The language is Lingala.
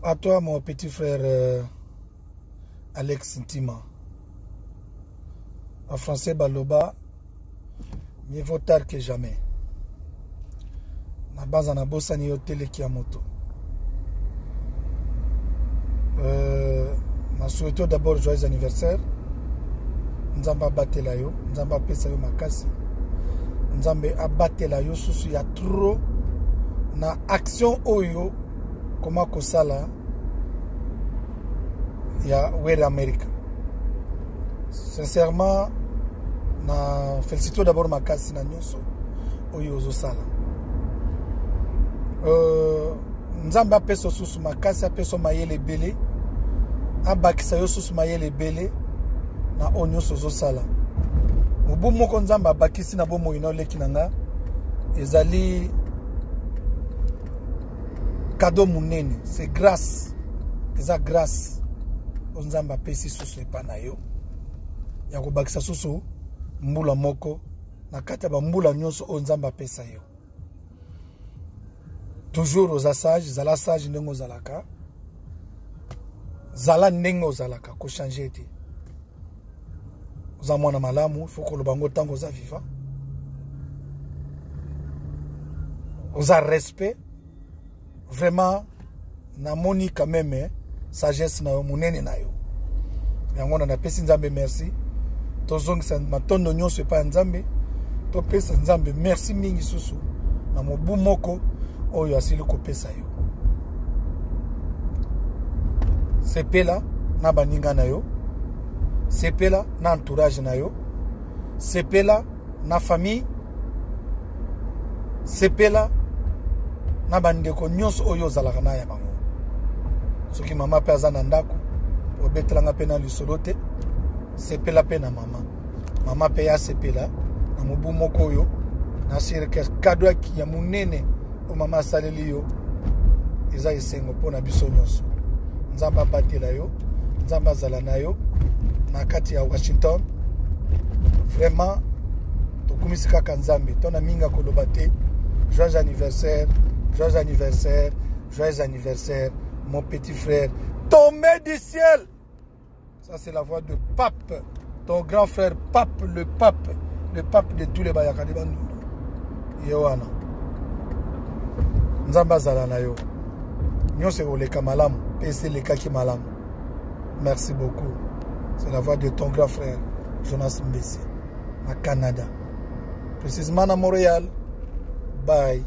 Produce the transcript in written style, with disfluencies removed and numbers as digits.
À toi mon petit frère Alex Ntima. En français baloba mieux vaut tard que jamais. Na baza na bosani yo teleki ya moto. Na souhaite d'abord joyeux anniversaire. Nzambe abatela yo, Nzambe apesa yo makasi. Nzambe abatela yo susu ya trop na action oyo koma kosala ya Wera America. Sincèrement na félicite d'abord makasi na nyonso oyo ozosala. Nzambe apesa susu makasi, apesa mayele ebele, abakisa yo susu mayele ebele na oyo nyonso ozosala. Mobu moko Nzambe abakisi na bomoi na oleki na nga ezali cadeau monene, c'est grâce, eza grâce oyo Nzambe apesi susu epa na yo ya kobakisa susu mbula moko na kati ya bambula nyonso oyo Nzambe apesa yo. Toujours oza sage, zala sage ndenge ozalaka, zala ndenge ozalaka, ko changer te. Oza mwana malamu, il faut koloba ngo ntango oza vivant. Oza respect vraiment, namoni quand même sagesse na yo, monene na yo. Yango na napesi Nzambe merci. Tozongisa matondo nyonso epai ya Nzambe. Topesa Nzambe merci mingi susu na mobu moko oyo asili kopesa yo. Sepela na baninga na yo, sepela na entourage na yo, sepela na famille, sepela na bandeko nyonso oyo ozalaka na ya bango. Soki mama pe aza na ndako, obetelanga pe na lisolo te, sepela pe na mama. Mama pe ya sepela na mobu moko oyo na sirke cadeau ya monene oyo mama asaleli yo, eza esengo mpo na biso nyonso. Nzambe abatela yo, Nzambe azala na yo na kati ya Washington. Vraiment tokumisi kaka Nzambe, to na minga koloba te. Joyeux anniversaire, joyeux anniversaire, joyeux anniversaire mon petit frère tombé du ciel. Ça c'est la voix de Pape, ton grand frère Pape, le Pape, le Pape de tous les Bayaka de Bandundu. Yohana. Nzambe azala na yo. Nyonso ekoleka malamu, pe eselekaki malamu. Merci beaucoup. C'est la voix de ton grand frère Jonas Mbese, na Canada. Précisément à Montréal. Bye.